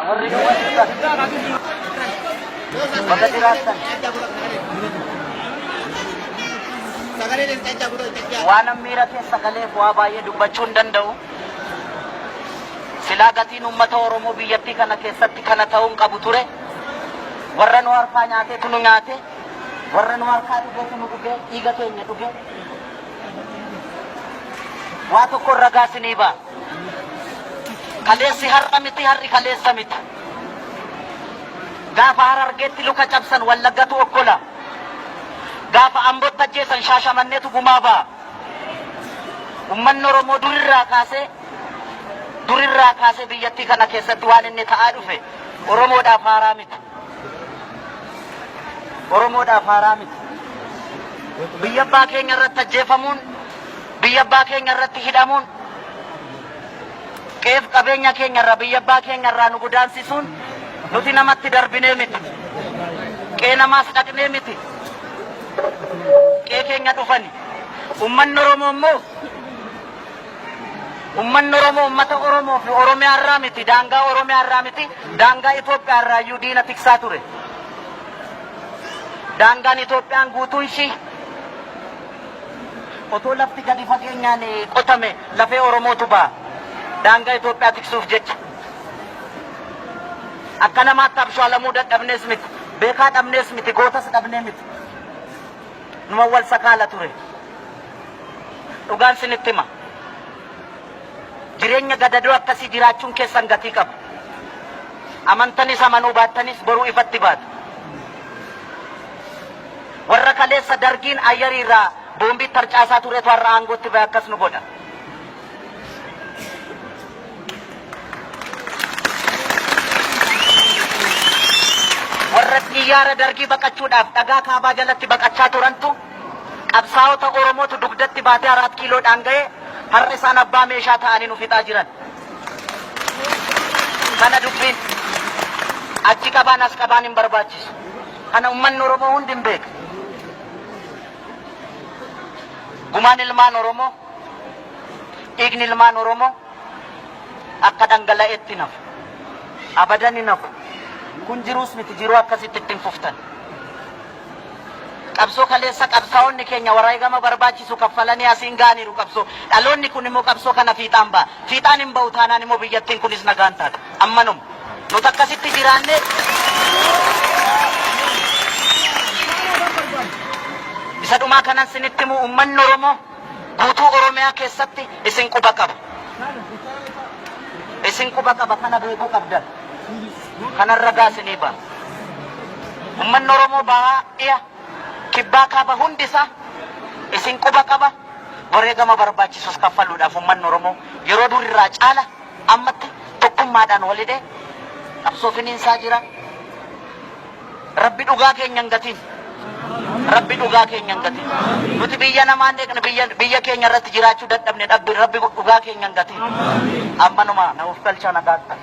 Warri nu barsiisan baga jiraattan. Waanan miira keessa galeef waa baay'ee dubbachuu hin danda'u. Silaa gatiin uummata Oromoo biyyattii kana keessatti kana ta'uu hin qabu ture. Warra nu harkaa nyaatetu nu nyaate. Warra nu harkaa dhugetu nu dhuge. Dhiiga keenya dhuge. Waa tokko ragaa isinii ba'a. Kaleessi har'a miti, har'i kaleessa miti. Gaafa Harargeetti luka cabsan Wallaggatu okkola. Gaafa Ambotti ajjeesan Shaashamanneetu gumaa ba'a. Ummanni Oromoo durirraa kaasee durirraa kaasee biyyattii kana keessatti waan inni ta'aa dhufe Oromoodhaaf haaraa miti. Oromoodhaaf haaraa miti. Biyya abbaa keenya irratti ajjeefamuun, biyya abbaa keenya irratti hidhamuun, qe'eef qabeenya keenya irraa biyya abbaa keenya irraa nu godaansisuun nuti namatti darbinee miti. Qe'ee namaas dhaqnee miti. Qe'ee keenya dhufani. Ummanni Oromoo immoo Ummanni Oromoo ummata Oromoo fi Oromiyaa irraa miti, daangaa Oromiyaa irraa miti, daangaa Itoophiyaa irraa iyyuu diina tiksaa ture. Daangaan Itoophiyaan guutuun ishii otoo lafti gadi fageenyaan qotame lafee Oromootu ba'a. Daangaa Itoophiyaa tiksuuf jecha. Akka namaatti abshaalamuu dadhabnees miti, beekaa dhabnees miti, gootas dhabnee miti. Numa wal sakaala ture. Dhugaan sinitti hima. Jireenya gadadoo akkasii jiraachuun keessan gatii qaba. Amantanis amanuu baattanis boruu ifatti baatu. Warra kaleessa dargiin ayyarii irraa boombii tarcaasaa turetu har'a aangootti bahe akkas nu godha. Warra xiyyaara dargii baqachuudhaaf dhagaa kaabaa jalatti baqachaa turantu qabsaa'ota Oromootu dugdatti baatee Araat Kiiloodhaan ga'ee har'a isaan abbaa meeshaa ta'anii nu fixaa jiran. Kana dubbiin achi qabaan as qabaan hin barbaachisu. Kana uummanni Oromoo hundi hin beeka. Gumaan ilmaan Oromoo, dhiigni ilmaan Oromoo akka dhangala'etti hin hafu. Abadan hin hafu. Kun jiruus miti jiruu akkasitti itti hin fuftan. Qabsoo kaleessa qabsaa'onni keenya wareegama barbaachisu kaffalanii asiin ga'aniiru qabsoo. Dhaloonni kun immoo qabsoo kana fiixaan ba'a. Fiixaan hin ba'u taanaan immoo biyyattiin kunis nagaan taata. Ammanuma. Nuti akkasitti jiraannee isa dhumaa kanan sinitti himu uummanni Oromoo guutuu Oromiyaa keessatti isin quba qaba. Isin quba qaba kana beekuu qabdan. Kanan ragaa isinii ba'a. Uummanni Oromoo bahaa dhiya kibbaa kaaba hundi isaa isin quba qaba. Wareegama barbaachisus kaffaluudhaaf uummanni Oromoo yeroo durirraa caala ammatti tokkummaadhaan wal hidhee qabsoo finiinsaa jira. Rabbi dhugaa keenya hin gatiin. Rabbi dhugaa keenya hin gatiin. Nuti biyya namaan deeqne biyya biyya keenya irratti jiraachuu dadhabne dhabbi rabbi dhugaa keenya hin gatiin. Ammanuma na of galchaa nagaatti.